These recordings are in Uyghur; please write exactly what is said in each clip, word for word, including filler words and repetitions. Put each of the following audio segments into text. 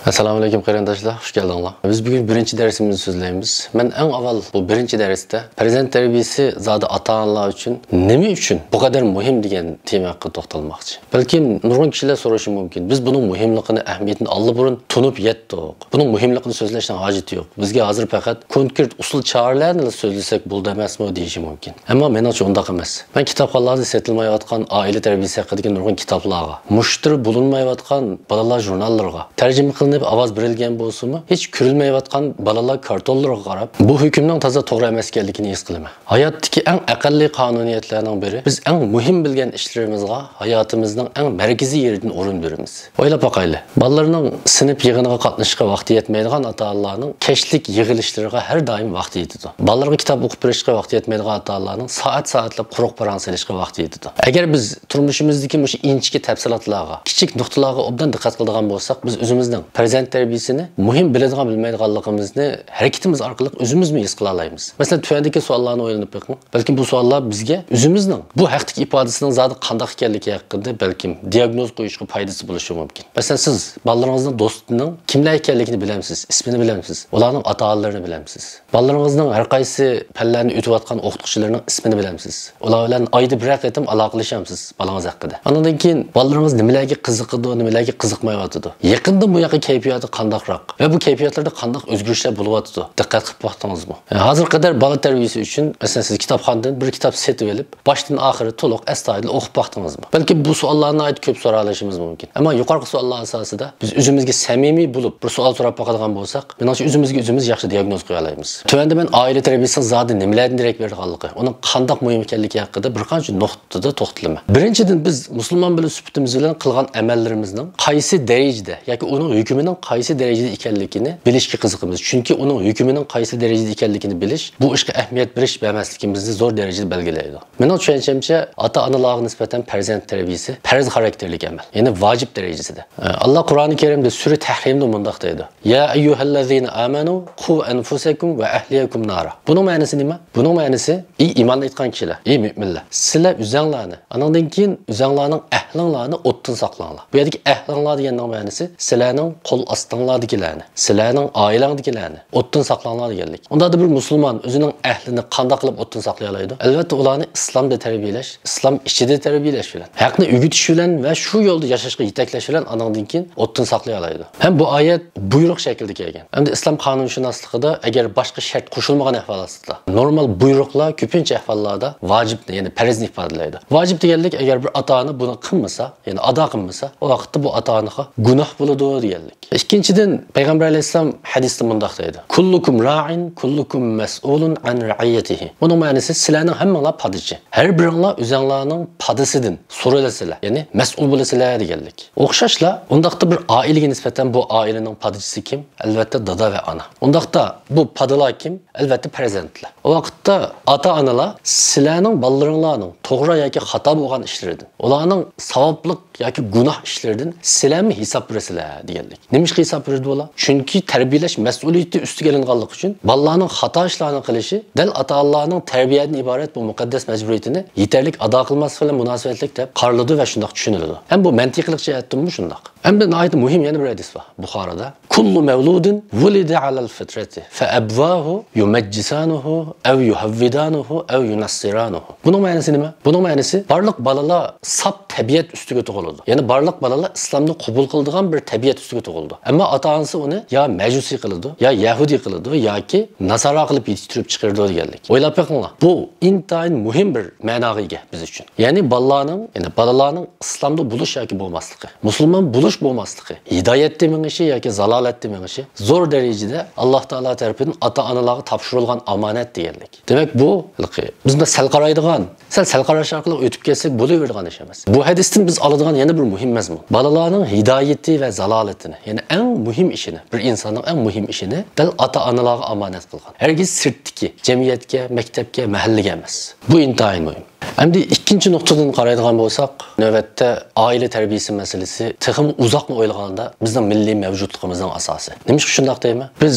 ئەسسالامۇئەلەيكۇم قېرىنداشلار، خۇش كەلدىڭلار. بىز بۈگۈن بىرىنچى دەرسىمىزنى سۆزلەيمىز. مەن ئەڭ ئاۋۋال بۇ بىرىنچى دەرستە پەرزەنت تەربىيىسى زادى ئاتا-ئانىلار ئۈچۈن نېمە ئۈچۈن بۇ قەدەر مۇھىم دېگەن تېما ھەققىدە توختالماقچى. بەلكىم نۇرغۇن كىشىلەر سورىشى مۇمكىن، بىز بۇنىڭ مۇھىملىقىنى، ئەھمىيىتىنى ئاللىبۇرۇن تونۇپ يەتتۇق. بۇنىڭ مۇھىملىقىنى سۆزلەشنىڭ ھاجىتى يوق. بىزگە ھازىر پەقەت كونكرېت ئۇسۇل چارىلەرنىلا سۆزلىسەك بولىدۇ ئەمەسمۇ دېيىشى مۇمكىن. ئەمما مېنىڭچە ئۇنداق ئەمەس. مەن كىتابخانىلاردا سېتىلمايۋاتقان ئائىلە تەربىيىسى ھەققىدىكى نۇرغۇن كىتابلارغا، مۇشتەرى بولۇنمايۋاتقان بالىلار ژۇرناللىرىغا، تەرجىمە قىلىنىپ ئاۋاز بېرىلگەن بولسىمۇ، ھېچ كۆرۈلمەيۋاتقان بالىلار كارتونلىرىغا قاراپ، بۇ ھۆكۈمنىڭ تازا توغرا ئەمەس ئىكەنلىكىنى ھېس قىلىمەن. ھاياتتىكى ئەڭ ئەقەللىي قانۇنىيەتلەرنىڭ بىرى، بىز ئەڭ مۇھىم بىلگەن ئىشلىرىمىزغا ھاياتىمىزنىڭ ئەڭ مەركىزىي يېرىدىن ئورۇن بېرىمىز. ئويلاپ باقايلى، بالىلىرىنىڭ سىنىپ يىغىنىغا قاتنىشىشقا ۋاقتى يەتمەيدىغان ئاتا-ئانىلارنىڭ كەچلىك يىغىلىشلىرىغا ھەر دائىم ۋاقتى يېتىدۇ. بالىلارغا كىتاب ئوقۇپ بېرىشقا ۋاقتى يەتمەيدىغان ئاتا-ئانىلارنىڭ سائەت-سائەتلەپ قۇرۇق پاراڭ سېلىشقا ۋاقتى يېتىدۇ. ئەگەر بىز تۇرمۇشىمىزدىكى مۇشۇ ئىنچىكە تەپسىلاتلارغا، كىچىك نۇقتىلارغا ئوبدان دىققەت قىلىدىغان بولساق، بىز ئۆزىمىزنىڭ پەرزەنت تەربىيىسىنى مۇھىم بىلىدىغان، بىلمەيدىغانلىقىمىزنى ھەرىكىتىمىز ئارقىلىق ئۆزىمىزمۇ ھېس قىلالايمىز. مەسىلەن، تۆۋەندىكى سوئاللارنى ئويلىنىپ بېقىڭ. بەلكىم بۇ سوئاللار بىزگە ئۆزىمىزنىڭ بۇ ھەقتىكى ئىپادىسىنىڭ زادى قانداق ئىكەنلىكى ھەققىدە بەلكىم دىياگنوز قويۇشقا پايدىسى بولۇشى مۇمكىن. مەسىلەن، سىز بالىلىرىڭىزنىڭ دوستىنىڭ كىملەر ئىكەنلىكىنى بىلەمسىز، ئىسمىنى بىلەمسىز، ئۇلارنىڭ ئاتا-ئانىلىرىنى بىلەمسىز. بالىلىرىڭىزنىڭ ھەر قايسى پەنلەرنى ئۆتۈۋاتقان ئوقۇتقۇچىلىرىنىڭ ئىسمىنى بىلەمسىز. ئۇلار بىلەن ئايدا بىرەر قېتىم ئالاقىلىشامسىز بالىڭىز ھەققىدە. ئاندىن كېيىن بالىلىرىڭىز نېمىلەرگە قىزىقىدۇ، نېمىلەرگە قىزىقمايۋاتىدۇ. يېقىندىن بۇياققى كەيپىياتى قانداقراق ۋە بۇ كەيپىياتلاردا قانداق ئۆزگىرىشلەر بولۇۋاتىدۇ؟ دىققەت قىلىپ باقتىڭىزمۇ؟ ھازىرغا قەدەر بالا تەربىيىسى ئۈچۈن، مەسىلەن، سىز كىتابخانىدىن بىر كىتاب سېتىۋېلىپ، باشتىن ئاخىرى تولۇق ئەستايىدىل ئوقۇپ باقتىڭىزمۇ؟ بەلكى بۇ سوئاللارنى ناھايىتى كۆپ سورىلىشىمىز مۇمكىن. ئەمما يۇقىرىقى سوئاللار ئاساسىدا بىز ئۆزىمىزگە سەمىمىي بولۇپ بىر سوئال سوراپ باقىدىغان بولساق، مېنىڭچە ئۆزىمىزگە ئۆزىمىز ياخشى دىياگنوز قويالايمىز. تۆۋەندە مەن ئائىلە تەربىيىسىنىڭ زادى نېمىلەردىن دېرەك بېرىدىغانلىقى، ئۇنىڭ قانداق مۇھىم ئىكەنلىكى ھەققىدە بىر قانچە نۇقتىدا توختىلىمەن. بىرىنچىدىن، بىز مۇسۇلمان بولۇش سۈپىتىمىز بىلەن قىلغان ئەمەللىرىمىزنىڭ قايسى دەرىجىدە ياكى ئۇنىڭ ھۆكمىنىڭ قايسى دەرىجىدە ئىكەنلىكىنى بىلىشكە قىزىقىمىز. چۈنكى ئۇنىڭ ھۆكمىنىڭ قايسى دەرىجىدە ئىكەنلىكىنى بىلىش بۇ ئىشقا ئەھمىيەت بېرىش بەرمەسلىكىمىزنى زور دەرىجىدە بەلگىلەيدۇ. مېنىڭ چۈشەنچەمچە، ئاتا-ئانىلارغا نىسبەتەن پەرزەنت تەربىيىسى پەرز خاراكتېرلىك ئەمەل، يەنى ۋاجىپ دەرىجىسىدە. ئاللا قۇرئانى كەرىمدە سۈرە تەھرىمدە مۇنداق دەيدۇ: يا أيها الذين آمنوا قوا أنفسكم وأهليكم نارا. بۇنىڭ مەنىسى نېمە؟ بۇنىڭ مەنىسى، ئى ئىمان ئېيتقان كىشىلەر، ئى مۆمىنلەر، سىلەر ئۆزەڭلارنى، ئانىڭدىن كېيىن ئۆزەڭلارنىڭ ئەھلىڭلارنى ئوتتىن ساقلاڭلار. بۇ يەردىكى ئەھلىڭلار دېگەننىڭ مەنىسى سىلەرنىڭ قول ئاستىڭلاردىكىلەرنى، سىلەرنىڭ ئائىلەڭدىكىلەرنى ئوتتىن ساقلاڭلار دېگەنلىك. ئۇنداقتا بىر مۇسۇلمان ئۆزىنىڭ ئەھلىنى قانداق قىلىپ ئوتتىن ساقلىيالايدۇ؟ ئەلۋەتتە، ئۇلارنى ئىسلامدا تەربىيەلەش، ئىسلام ئىچىدە تەربىيەلەش بىلەن، ھەقنى ئۆگىتىش بىلەن ۋە شۇ يولدا ياشاشقا يېتەكلەش بىلەن ئانىڭدىن كېيىن ئوتتىن ساقلىيالايدۇ. ھەم بۇ ئايەت بۇيرۇق شەكلىدە كەلگەن. ئەمدى ئىسلام قانۇنشۇناسلىقىدا ئەگەر باشقا شەرت قوشۇلمىغان ئەھۋالاتتا، نورمال بۇيرۇقلار كۆپىنچە ئەھۋاللاردا ۋاجىپنى، يەنى پەرزنى ئىپادىلەيدۇ. ۋاجىپ دېگەنلىك، ئەگەر بىر ئاتا-ئانا بۇنى قىلمىسا، يەنى ئادا قىلمىسا، ئۇ ۋاقىتتا بۇ ئاتا-ئانىغا گۇناھ بولىدۇ دېگەنلىك. ئىككىنچىدىن، پەيغەمبەر ئەلەيھىسسالام ھەدىستە مۇنداق دەيدۇ: كلكم راع، كلكم مسؤول عن رعيته. بۇنىڭ مەنىسى، سىلەرنىڭ ھەممىڭلار پادىچى. ھەر بىرىڭلار ئۆزەڭلارنىڭ پادىسىدىن سورىلىسىلەر، يەنى مەسئۇل بولىسىلەر دېگەنلىك. ئوخشاشلا، ئۇنداقتا بىر ئائىلىگە نىسبەتەن بۇ ئائىلىنىڭ پادىچىسى كىم؟ ئەلۋەتتە، دادا ۋە ئانا. ئۇنداقتا بۇ پادىلار كىم؟ ئەلۋەتتە، پەرزەنتلەر. ئۇ ۋاقىتتا ئاتا-ئانىلار سىلەرنىڭ بالىلىرىڭلارنىڭ توغرا ياكى خاتا بولغان ئىشلىرىدىن، ئۇلارنىڭ ساۋابلىق ياكى گۇناھ ئىشلىرىدىن سىلەرمۇ ھېساب بېرىسىلەر دېگەنلىك. نېمىشقا ھېساب بېرىدۇ ئۇلار؟ چۈنكى تەربىيەلەش مەسئۇلىيىتى ئۈستىگە ئېلىنغانلىقى ئۈچۈن، بالىلارنىڭ خاتا ئىشلارنى قىلىشى دەل ئاتا-ئانىلارنىڭ تەربىيەدىن ئىبارەت بۇ مۇقەددەس مەجبۇرىيىتىنى يېتەرلىك ئادا قىلماسلىقى بىلەن مۇناسىۋەتلىك دەپ قارىلىدۇ ۋە شۇنداق چۈشىنىلىدۇ. ھەم بۇ مەنتىقلىق جەھەتتىنمۇ شۇنداق. ئەمدى ناھايىتى مۇھىم يەنە بىر ھەدىس بار بۇخارىدا. كل مولود ولد على الفطرة فأبواه يمجسانه أو يهودانه أو ينصرانه. بۇنىڭ مەنىسى نېمە؟ بۇنىڭ مەنىسى، بارلىق بالىلار ساپ تەبىئەت ئۈستىگە تۇغۇلىدۇ. يەنى بارلىق بالىلار ئىسلامنى قوبۇل قىلىدىغان بىر تەبىئەت ئۈستىگە تۇغۇلىدۇ. ئەمما ئاتا-ئانىسى ئۇنى يا مەجۇسىي قىلىدۇ، يا يەھۇدىي قىلىدۇ ياكى ناسارا قىلىپ يېتىشتۈرۈپ چىقىرىدۇ دېگەنلىك. ئويلاپ بېقىڭلار، بۇ ئىنتايىن مۇھىم بىر مەناغا ئىگە بىز ئۈچۈن. يەنى بالىلارنىڭ، يەنى بالىلارنىڭ ئىسلامدا بولۇش ياكى بولماسلىقى، مۇسۇلمان بولۇش بولماسلىقى، ھىدايەتتە مېڭىشى ياكى زالالەتتە مېڭىشى زور دەرىجىدە ئاللا تائالا تەرىپىدىن ئاتا-ئانىلارغا تاپشۇرۇلغان ئامانەت دېگەنلىك. دېمەك، بۇ ھېلىقى بىز بۇنداق سەل قارايدىغان، سەل سەل قاراش ئارقىلىق ئۆتۈپ كەتسەك بولۇۋېرىدىغان ئىش ئەمەس. بۇ ھەدىستىن بىز ئالىدىغان يەنە بىر مۇھىم مەزمۇن، بالىلارنىڭ ھىدايىتى ۋە زالالىتىنى، يەنى ئەڭ مۇھىم ئىشىنى، بىر ئىنساننىڭ ئەڭ مۇھىم ئىشىنى دەل ئاتا-ئانىلارغا ئامانەت قىلغان. ھەرگىز سىرتتىكى جەمئىيەتكە، مەكتەپكە، مەھەللىگە ئەمەس. بۇ ئىنتايىن مۇھىم. ئەمدى ئىككىنچى نۇقتىدىن قارايدىغان بولساق، نۆۋەتتە ئائىلە تەربىيىسى مەسىلىسى تېخىمۇ ئۇزاقنى ئويلىغاندا بىزنىڭ مىللىي مەۋجۇتلۇقىمىزنىڭ ئاساسى. نېمىشقا شۇنداق دەيمەن؟ بىز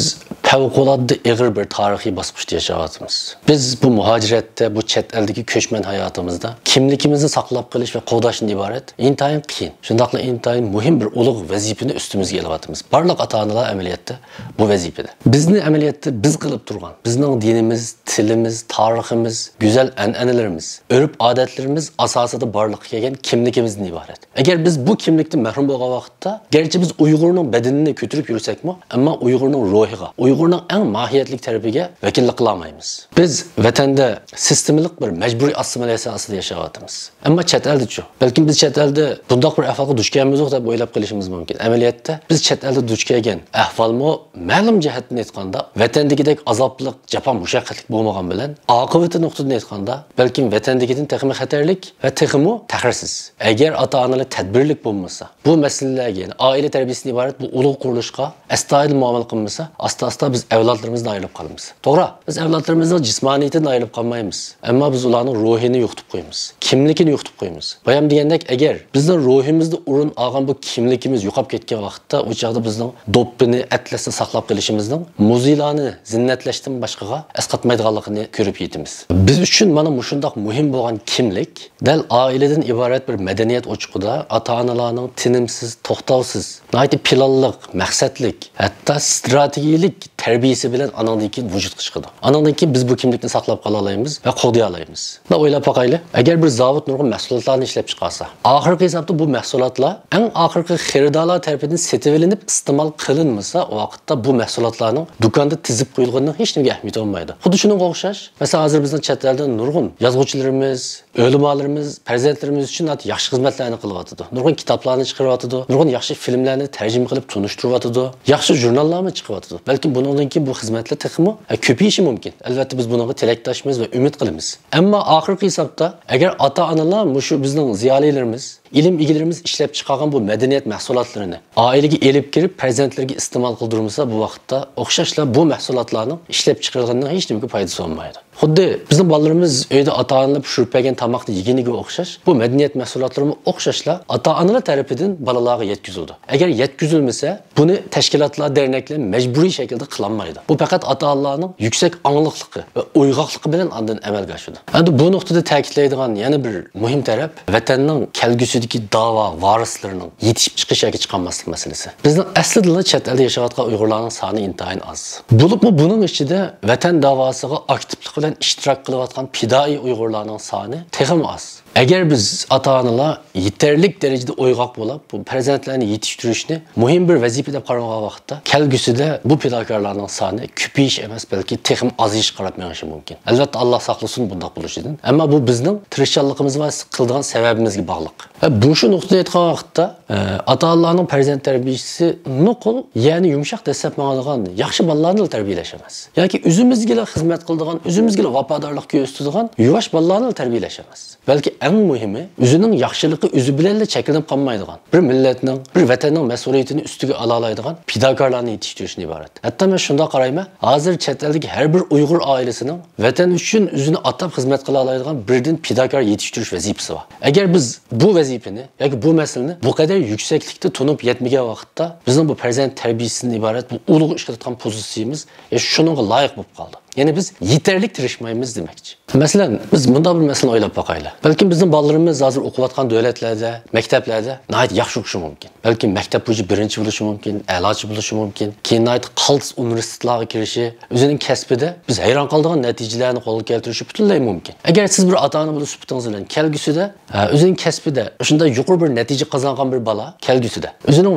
پەۋقۇلئاددە ئېغىر بىر تارىخىي باسقۇچتا ياشاۋاتىمىز. بىز بۇ مۇھاجىرەتتە، بۇ چەت ئەلدىكى كۆچمەن ھاياتىمىزدا كىملىكىمىزنى ساقلاپ قېلىش ۋە قوغداشتىن ئىبارەت ئىنتايىن قىيىن، شۇنداقلا ئىنتايىن مۇھىم بىر ئۇلۇغ ۋەزىپىنى ئۈستىمىزگە ئېلىۋاتىمىز. بارلىق ئاتا-ئانىلار ئەمەلىيەتتە بۇ ۋەزىپىدە. بىزنى ئەمەلىيەتتە بىز قىلىپ تۇرغان، بىزنىڭ دىنىمىز، تىلىمىز، تارىخىمىز، گۈزەل ئەنئەنىلىرىمىز، ئۆرپ-ئادەتلىرىمىز ئاساسىدا بارلىققا كەلگەن كىملىكىمىزدىن ئىبارەت. ئەگەر بىز بۇ كىملىكتىن مەھرۇم بولغان ۋاقىتتا، گەرچە بىز ئۇيغۇرنىڭ بەدىنىنى كۆتۈرۈپ يۈرسەكمۇ، ئەمما ئۇيغۇرنىڭ روھىغا، ئۇيغۇرنىڭ ئەڭ ماھىيەتلىك تەرىپىگە ۋەكىللىك قىلالمايمىز. بىز ۋەتەندە سىستېمىلىق بىر مەجبۇرىي ئاسسىمىلياتسىيە ئاستىدا ياشاۋاتىمىز. ئەمما چەت ئەلدىچۇ؟ بەلكىم بىز چەت ئەلدە بۇنداق بىر ئەھۋالغا دۇچ كەلمىدۇق دەپ ئويلاپ قېلىشىمىز مۇمكىن. ئەمەلىيەتتە بىز چەت ئەلدە دۇچ كەلگەن ئەھۋالمۇ مەلۇم جەھەتتىن ئېيتقاندا، ۋەتەندىكىدەك ئازابلىق، جاپا مۇشەققەتلىك بولمىغان بىلەن، ئاقىۋىتى نۇقتىدىن ئېيتقاندا، بەلكىم ۋەتەندىكىدىن تېخىمۇ خەتەرلىك ۋە تېخىمۇ تەخىرسىز. ئەگەر ئاتا-ئانىلار تەدبىرلىك بولمىسا، بۇ مەسىلىلەرگە، يەنى ئائىلە تەربىيەسىدىن ئىبارەت بۇ ئۇلۇغ قۇرۇلۇشقا ئەستايىدىل مۇئامىلە قىلمىسا، ئاستا-ئاستا بىز ئەۋلادلىرىمىزدىن ئايرىلىپ قالىمىز. توغرا، بىز ئەۋلادلىرىمىزنىڭ جىسمانىيىتىدىن ئايرىلىپ قالمايمىز، ئەمما بىز ئۇلارنىڭ روھىنى يوقىتىپ قويىمىز، كىملىكىنى يوقىتىپ قويىمىز. بايام دېگەندەك، ئەگەر بىزنىڭ روھىمىزدا ئورۇن ئالغان بۇ كىملىكىمىز يوقاپ كەتكەن ۋاقىتتا، ئۇ چاغدا بىزنىڭ دوپپىنى ئەتلەستە ساقلاپ قېلىشىمىزنىڭ مۇزېيلارنى زىننەتلەشتىن باشقىغا ئەسقاتمايدىغانلىقىنى كۆرۈپ يېتىمىز. بىز ئۈچۈن مانا مۇشۇنداق مۇھىم بولغان كىملىك دەل ئائىلىدىن ئىبارەت بىر مەدەنىيەت ئوچىقىدا ئاتا-ئانىلارنىڭ تىنىمسىز، توختاۋسىز، ناھايىتى پىلانلىق، مەقسەتلىك، ھەتتا ستراتېگىيىلىك تەربىيىسى بىلەن ئانىڭدىن كېيىن ۋۇجۇدقا چىقىدۇ. ئانىڭدىن كېيىن بىز بۇ كىملىكنى ساقلاپ قالالايمىز ۋە قوغدىيالايمىز. مۇنداق ئويلاپ باقايلى، ئەگەر بىر زاۋۇت نۇرغۇن مەھسۇلاتلارنى ئىشلەپ چىقارسا، ئاخىرقى ھېسابتا بۇ مەھسۇلاتلار ئەڭ ئاخىرقى خېرىدارلار تەرىپىدىن سېتىۋېلىنىپ ئىستېمال قىلىنمىسا، ئۇ ۋاقىتتا بۇ مەھسۇلاتلارنىڭ دۇكاندا تىزىپ قويۇلغىنىنىڭ ھېچنېمىگە ئەھمىيىتى بولمايدۇ. خۇددى شۇنىڭغا ئوخشاش، مەسىلەن، ھازىر بىزنىڭ چەت ئەلدە نۇرغۇن يازغۇچىلىرىمىز، ئۆلىمالىرىمىز پەرزەنتلىرىمىز ئۈچۈن ناھايىتى ياخشى خىزمەتلەرنى قىلىۋاتىدۇ. نۇرغۇن كىتابلارنى چىقىرىۋاتىدۇ، نۇرغۇن ياخشى فىلىملەرنى تەرجىمە قىلىپ تونۇشتۇرۇۋاتىدۇ، ياخشى ژۇرناللارمۇ چىقىۋاتىدۇ. بەلكىم بۇنىڭدىن كېيىن بۇ خىزمەتلەر تېخىمۇ، ئە، كۆپىيىشى مۇمكىن. ئەلۋەتتە، بىز بۇنىڭغا تىلەكداشمىز ۋە ئۈمىد قىلىمىز. ئەمما ئاخىرقى ھېسابتا، ئەگەر ئاتا-ئانىلار مۇشۇ بىزنىڭ زىيالىيلىرىمىز، ئىلىم ئىگىلىرىمىز ئىشلەپ چىقارغان بۇ مەدەنىيەت مەھسۇلاتلىرىنى ئائىلىگە ئېلىپ كىرىپ، پەرزەنتلىرىگە ئىستېمال قىلدۇرمىسا، بۇ ۋاقىتتا ئوخشاشلا بۇ مەھسۇلاتلارنىڭ ئىشلەپ چىقىرىلغىنىنىڭ ھېچنېمىگە پايدىسى بولمايدۇ. خۇددى بىزنىڭ بالىلىرىمىز ئۆيدە ئاتا-ئانىلار پىشۇرۇپ بەرگەن تاماقنى يېگىنىگە ئوخشاش، بۇ مەدەنىيەت مەھسۇلاتلىرىمۇ ئوخشاشلا ئاتا-ئانىلار تەرىپىدىن بالىلارغا يەتكۈزۈلىدۇ. ئەگەر يەتكۈزۈلمىسە، بۇنى تەشكىلاتلار، دەرنەكلەر مەجبۇرىي شەكىلدە قىلالمايدۇ. بۇ پەقەت ئاتا-ئانىلارنىڭ يۈكسەك ئاڭلىقلىقى ۋە ئويغاقلىقى بىلەن ئاندىن ئەمەلگە ئاشىدۇ. ئەمدى بۇ نۇقتىدا تەكىتلەيدىغان يەنە بىر مۇھىم تەرەپ، ۋەتەننىڭ كەلگۈسىدىكى داۋا ۋارىسلىرىنىڭ يېتىشىپ چىقىش ياكى چىقالماسلىق مەسىلىسى. بىزنىڭ ئەسلىدىلا چەت ئەلدە ياشاۋاتقان ئۇيغۇرلارنىڭ سانى ئىنتايىن ئاز. بولۇپمۇ بۇنىڭ ئىچىدە ۋەتەن داۋاسىغا ئاكتىپلىق بىلەن ئىشتىراك قىلىۋاتقان پىدائىي ئۇيغۇرلارنىڭ سانى تېخىمۇ ئاز. ئەگەر بىز ئاتا-ئانىلار يېتەرلىك دەرىجىدە ئويغاق بولۇپ، بۇ پەرزەنتلەرنى يېتىشتۈرۈشنى مۇھىم بىر ۋەزىپە دەپ قارىغان ۋاقىتتا، كەلگۈسىدە بۇ پىداكارلارنىڭ سانى كۆپىيىش ئەمەس، بەلكى تېخىمۇ ئازىيىشقا قاراپ مېڭىشى مۇمكىن. ئەلۋەتتە، ئاللا ساقلىسۇن بۇنداق بولۇشىدىن. ئەمما بۇ بىزنىڭ تىرىشچانلىقىمىز ۋە قىلىدىغان سەۋەبىمىزگە باغلىق. ۋە مۇشۇ نۇقتىدىن ئېيتقان ۋاقىتتا، ئە، ئاتا-ئانىلارنىڭ پەرزەنت تەربىيىسى نوقۇل، يەنى يۇمشاق دەسسەپ ماڭىدىغان ياخشى بالىلارنىلا تەربىيەلەش ئەمەس. ياكى ئۆزىمىزگىلا خىزمەت قىلىدىغان، ئۆزىمىزگىلا ۋاپادارلىق كۆرسىتىدىغان يۇۋاش بالىلارنىلا تەربىيەلەش ئەمەس. بەلكى ئەڭ مۇھىمى، ئۆزىنىڭ ياخشىلىقى ئۆزى بىلەنلا چەكلىنىپ قالمايدىغان، بىر مىللەتنىڭ، بىر ۋەتەننىڭ مەسئۇلىيىتىنى ئۈستىگە ئالالايدىغان پىداكارلارنى يېتىشتۈرۈشتىن ئىبارەت. ھەتتا مەن شۇنداق قارايمەن، ھازىر چەت ئەلدىكى ھەر بىر ئۇيغۇر ئائىلىسىنىڭ ۋەتەن ئۈچۈن ئۆزىنى ئاتاپ خىزمەت قىلالايدىغان بىردىن پىداكار يېتىشتۈرۈش ۋەزىپىسى بار. ئەگەر بىز بۇ ۋەزىپىنى ياكى بۇ مەسىلىنى بۇ قەدەر يۈكسەكلىكتە تونۇپ يەتمىگەن ۋاقىتتا، بىزنىڭ بۇ پەرزەنت تەربىيىسىدىن ئىبارەت بۇ ئۇلۇغ ئىش قىلىۋاتقان پوزىتسىيىمىز، يا، شۇنىڭغا لايىق بولۇپ قالدى. يەنى بىز يېتەرلىك تىرىشمايمىز دېمەكچى. مەسىلەن، بىز مۇنداق بىر مەسىلىنى ئويلاپ باقايلى. بەلكىم بىزنىڭ بالىلىرىمىز ھازىر ئوقۇۋاتقان دۆلەتلەردە، مەكتەپلەردە ناھايىتى ياخشى ئوقۇشى مۇمكىن. بەلكىم مەكتەپ بويىچە بىرىنچى بولۇشى مۇمكىن، ئەلاچى بولۇشى مۇمكىن. كېيىن ناھايىتى قالتىس ئۇنىۋېرسىتېتلارغا كىرىشى، ئۆزىنىڭ كەسپىدە بىز ھەيران قالىدىغان نەتىجىلەرنى قولغا كەلتۈرۈشى پۈتۈنلەي مۇمكىن. ئەگەر سىز بىر ئاتا-ئانا بولۇش سۈپىتىڭىز بىلەن كەلگۈسىدە، ئە، ئۆزىنىڭ كەسپىدە شۇنداق يۇقىرى بىر نەتىجە قازانغان بىر بالا كەلگۈسىدە ئۆزىنىڭ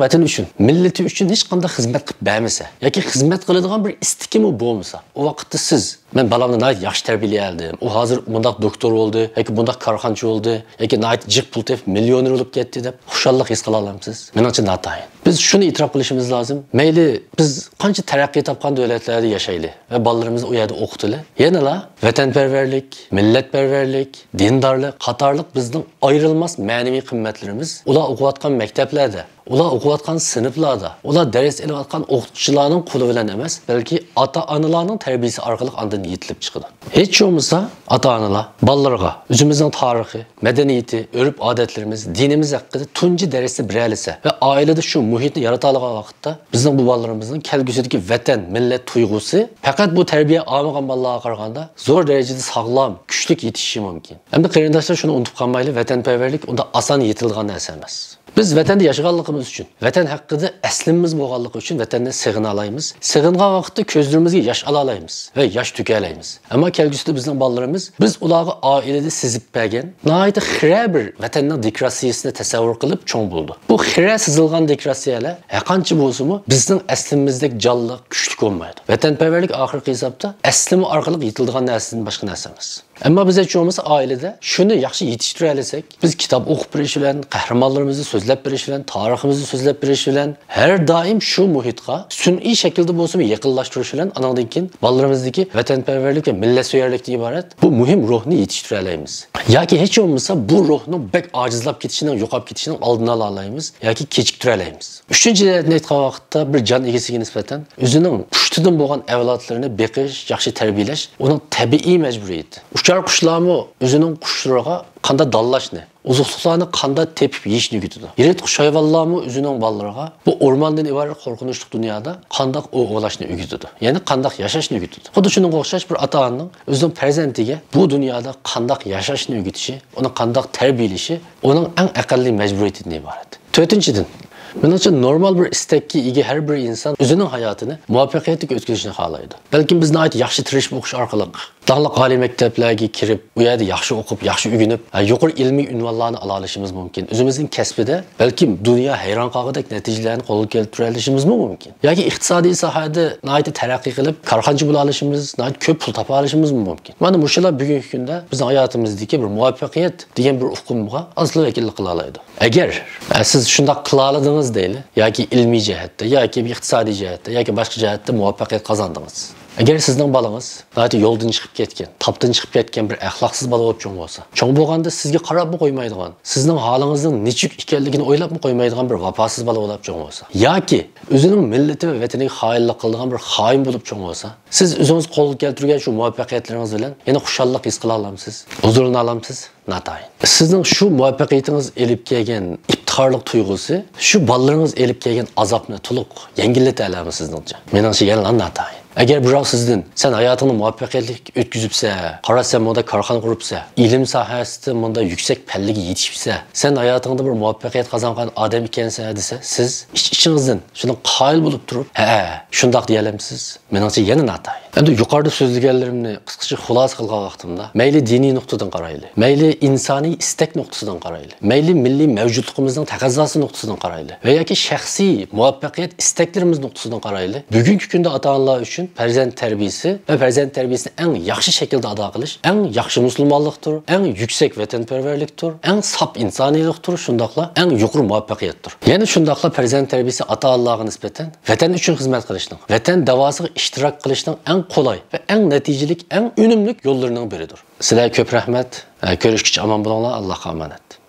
ۋەتىنى ئۈچۈن، مىللىتى ئۈچۈن ھېچقانداق خىزمەت قىلىپ بەرمىسە ياكى خىزمەت قىلىدىغان بىر ئىستىكىمۇ بولمىسا، ئۇ ۋاقىتتا سىز، «مەن بالامنى ناھايىتى ياخشى تەربىيەلىدىم، ئۇ ھازىر مۇنداق دوكتور بولدى ياكى مۇنداق كارخانىچى بولدى ياكى ناھايىتى جىق پۇل تېپىپ مىليونېر بولۇپ كەتتى» دەپ خۇشاللىق ھېس قىلالامسىز؟ مېنىڭچە ناتايىن. بىز شۇنى ئېتىراپ قىلىشىمىز لازىم، مەيلى بىز قانچە تەرەققىي تاپقان دۆلەتلەردە ياشايلى ۋە بالىلىرىمىزنى ئۇ يەردە ئوقۇتىلى، يەنىلا ۋەتەنپەرۋەرلىك، مىللەتپەرۋەرلىك، دىندارلىق قاتارلىق بىزنىڭ ئايرىلماس مەنىۋى قىممەتلىرىمىز ئۇلار ئوقۇۋاتقان مەكتەپلەردە، ئۇلار ئوقۇۋاتقان سىنىپلاردا، ئۇلار دەرس ئېلىۋاتقان ئوقۇتقۇچىلارنىڭ قولى بىلەن ئەمەس، بەلكى ئاتا-ئانىلارنىڭ تەربىيىسى ئارقىلىق ئاندىن يېتىلىپ چىقىدۇ. ھېچ بولمىسا ئاتا-ئانىلار بالىلىرىغا ئۆزىمىزنىڭ تارىخى، مەدەنىيىتى، ئۆرپ-ئادەتلىرىمىز، دىنىمىز ھەققىدە تۇنجى دەرستە بېرەلىسە ۋە ئائىلىدە شۇ مۇھىتنى يارىتالىغان ۋاقىتتا، بىزنىڭ بۇ بالىلىرىمىزنىڭ كەلگۈسىدىكى ۋەتەن، مىللەت تۇيغۇسى پەقەت بۇ تەربىيە ئالمىغان بالىلارغا قارىغاندا زور دەرىجىدە ساغلام، كۈچلۈك يېتىشىشى مۇمكىن. ئەمدى قېرىنداشلار، شۇنى ئۇنتۇپ قالمايلى، ۋەتەنپەرۋەرلىك ئۇنداق ئاسان يېتىلىدىغان نەرسە ئەمەس. بىز ۋەتەندە ياشىغانلىقىمىز ئۈچۈن، ۋەتەن ھەققىدە ئەسلىمىمىز بولغانلىقى ئۈچۈن ۋەتەننى سېغىنالايمىز. سېغىنغان ۋاقىتتا كۆزلىرىمىزگە ياش ئالالايمىز ۋە ياش تۆكەلەيمىز. ئەمما كەلگۈسىدە بىزنىڭ بالىلىرىمىز بىز ئۇلارغا ئائىلىدە سىزىپ بەرگەن ناھايىتى خىرە بىر ۋەتەننىڭ دېكوراتسىيىسىنى تەسەۋۋۇر قىلىپ چوڭ بولىدۇ. بۇ خىرە سىزىلغان دېكوراتسىيەلەر ھەرقانچە بولسىمۇ بىزنىڭ ئەسلىمىمىزدەك جانلىق، كۈچلۈك بولمايدۇ. ۋەتەنپەرۋەرلىك ئاخىرقى ھېسابتا ئەسلىمە ئارقىلىق يېتىلىدىغان نەرسىدىن باشقا نەرسە ئەمەس. ئەمما بىز ھېچ بولمىسا ئائىلىدە شۇنى ياخشى يېتىشتۈرەلىسەك، بىز كىتاب ئوقۇپ بېرىش بىلەن، قەھرىمانلىرىمىزنى سۆزلەپ بېرىش بىلەن، تارىخىمىزنى سۆزلەپ بېرىش بىلەن، ھەر دائىم شۇ مۇھىتقا سۈنئىي شەكىلدە بولسىمۇ يېقىنلاشتۇرۇش بىلەن، ئانىڭدىن كېيىن بالىلىرىمىزدىكى ۋەتەنپەرۋەرلىك ۋە مىللەتسۆيەرلىكتىن ئىبارەت بۇ مۇھىم روھنى يېتىشتۈرەلەيمىز. ياكى ھېچ بولمىسا بۇ روھنىڭ بەك ئاجىزلاپ كېتىشىنىڭ، يوقاپ كېتىشىنىڭ ئالدىنى ئالالايمىز ياكى كېچىكتۈرەلەيمىز. ئۈچىنچى جەھەتتىن ئېيتقان ۋاقىتتا، بىر جان ئىگىسىگە نىسبەتەن ئۆزىنىڭ پۇشتىدىن بولغان ئەۋلادلىرىنى بېقىش، ياخشى تەربىيەلەش ئۇنىڭ تەبىئىي مەجبۇرىيىتى. ئۇچار قۇشلارمۇ ئۆزىنىڭ قۇشلىرىغا قانداق دانلاشنى، ئوزۇقلۇقلارنى قانداق تېپىپ يېيىشنى ئۆگىتىدۇ. يىرتقۇچ ھايۋانلارمۇ ئۆزىنىڭ بالىلىرىغا بۇ ئورماندىن ئىبارەت قورقۇنچلۇق دۇنيادا قانداق ئوۋ ئوۋلاشنى ئۆگىتىدۇ. يەنى قانداق ياشاشنى ئۆگىتىدۇ. خۇددى شۇنىڭغا ئوخشاش بىر ئاتا-ئانىنىڭ ئۆزىنىڭ پەرزەنتىگە بۇ دۇنيادا قانداق ياشاشنى ئۆگىتىشى، ئۇنى قانداق تەربىيەلىشى ئۇنىڭ ئەڭ ئەقەللىي مەجبۇرىيىتىدىن ئىبارەت. تۆتىنچىدىن، مېنىڭچە نورمال بىر ئىستەككە ئىگە ھەر بىر ئىنسان ئۆزىنىڭ ھاياتىنى مۇۋەپپەقىيەتلىك ئۆتكۈزۈشنى خالايدۇ. بەلكىم بىز ناھايىتى ياخشى تىرىشىپ ئوقۇش ئارقىلىق، داڭلىق ئالىي مەكتەپلەرگە كىرىپ، ئۇ يەردە ياخشى ئوقۇپ، ياخشى ئۆگىنىپ، ھە، يۇقىرى ئىلمىي ئۇنۋانلارنى ئالالىشىمىز مۇمكىن. ئۆزىمىزنىڭ كەسپىدە بەلكىم دۇنيا ھەيران قالغۇدەك نەتىجىلەرنى قولغا كەلتۈرەلىشىمىزمۇ مۇمكىن. ياكى ئىقتىسادىي ساھەدە ناھايىتى تەرەققىي قىلىپ، كارخانىچى بولالىشىمىز، ناھايىتى كۆپ پۇل تاپالىشىمىزمۇ مۇمكىن. مانا مۇشۇلار بۈگۈنكى كۈندە بىزنىڭ ھاياتىمىزدىكى بىر مۇۋەپپەقىيەت دېگەن بىر ئۇقۇمغا ئازلا ۋەكىللىك قىلالايدۇ. ئەگەر، ئە، سىز شۇنداق قىلالىدىڭىز دەيلى، ياكى ئىلمىي جەھەتتە، ياكى ئىقتىسادىي جەھەتتە، ياكى باشقا جەھەتتە مۇۋەپپەقىيەت قازاندىڭىز. ئەگەر سىزنىڭ بالىڭىز ناھايىتى يولدىن چىقىپ كەتكەن، تاپتىن چىقىپ كەتكەن بىر ئەخلاقسىز بالا بولۇپ چوڭ بولسا، چوڭ بولغاندا سىزگە قاراپمۇ قويمايدىغان، سىزنىڭ ھالىڭىزنىڭ نېچۈك ئىكەنلىكىنى ئويلاپمۇ قويمايدىغان بىر ۋاپاسىز بالا بولاپ چوڭ بولسا، ياكى ئۆزىنىڭ مىللىتى ۋە ۋەتىنىگە خائىنلىق قىلىدىغان بىر خائىن بولۇپ چوڭ بولسا، سىز ئۆزىڭىز قولغا كەلتۈرگەن شۇ مۇۋەپپەقىيەتلىرىڭىز بىلەن يەنە خۇشاللىق ھېس قىلالامسىز؟ ھۇزۇرلىنالامسىز؟ ناتايىن. سىزنىڭ شۇ مۇۋەپپەقىيىتىڭىز ئېلىپ كەلگەن ئىپتىخارلىق تۇيغۇسى شۇ بالىلىرىڭىز ئېلىپ كەلگەن ئازابنى تولۇق يەڭگىللىتەلەمسىز سىزنىڭچە؟ مېنىڭچە يەنىلا ناتايىن. ئەگەر بىراۋ سىزدىن، «سەن ھاياتىڭنى مۇۋەپپەقىيەتلىك ئۆتكۈزۈپسەن، قارا، سەن مۇندا كارخانا قۇرۇپسەن، ئىلىم ساھەسىدە مۇندا يۈكسەك پەللىگە يېتىشىپسەن، سەن ھاياتىڭدا بىر مۇۋەپپەقىيەت قازانغان ئادەم ئىكەنسەن» دېسە، سىز ئىچ-ئىچىڭىزدىن شۇنىڭغا قايىل بولۇپ تۇرۇپ، «ھەئە، شۇنداق» دېيەلەمسىز؟ مېنىڭچە يەنە ناتايىن. ئەمدى يۇقىرىدا سۆزلىگەنلىرىمنى قىسقىچە خۇلاسە قىلغان ۋاقتىمدا، مەيلى دىنىي نۇقتىدىن قارايلى، مەيلى ئىنسانىي ئىستەك نۇقتىسىدىن قارايلى، مەيلى مىللىي مەۋجۇتلۇقىمىزنىڭ تەقەززاسى نۇقتىسىدىن قارايلى ۋە ياكى شەخسىي مۇۋەپپەقىيەت ئىستەكلىرىمىز نۇقتىسىدىن قارايلى، بۈگۈنكى كۈندە ئاتا-ئانىلار ئۈچۈن پەرزەنت تەربىيىسى ۋە پەرزەنت تەربىيىسىنى ئەڭ ياخشى شەكىلدە ئادا قىلىش ئەڭ ياخشى مۇسۇلمانلىقتۇر، ئەڭ يۈكسەك ۋەتەنپەرۋەرلىكتۇر، ئەڭ ساپ ئىنسانىيلىقتۇر، شۇنداقلا ئەڭ يۇقىرى مۇۋەپپەقىيەتتۇر. يەنە شۇنداقلا پەرزەنت تەربىيىسى ئاتا-ئانىلارغا نىسبەتەن ۋەتەن ئۈچۈن خىزمەت قىلىشنىڭ، ۋەتەن داۋاسىغا ئىشتىراك قىلىشنىڭ ئەڭ قولاي ۋە ئەڭ نەتىجىلىك، ئەڭ ئۈنۈملۈك يوللىرىنىڭ بىرىدۇر. سىلەرگە كۆپ رەھمەت. كۆرۈشكىچە ئامان بولۇڭلار. ئاللاھقا ئامانەت.